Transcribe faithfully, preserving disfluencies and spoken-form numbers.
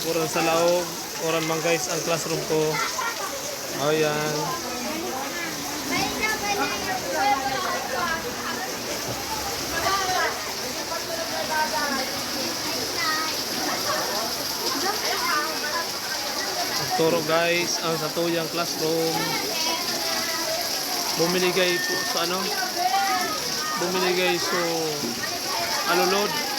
Oran sa laog, oran man guys ang classroom ko. Ayan. Turo guys ang satuyang classroom. Bumiligay po sa ano? Bumiligay sa alulod.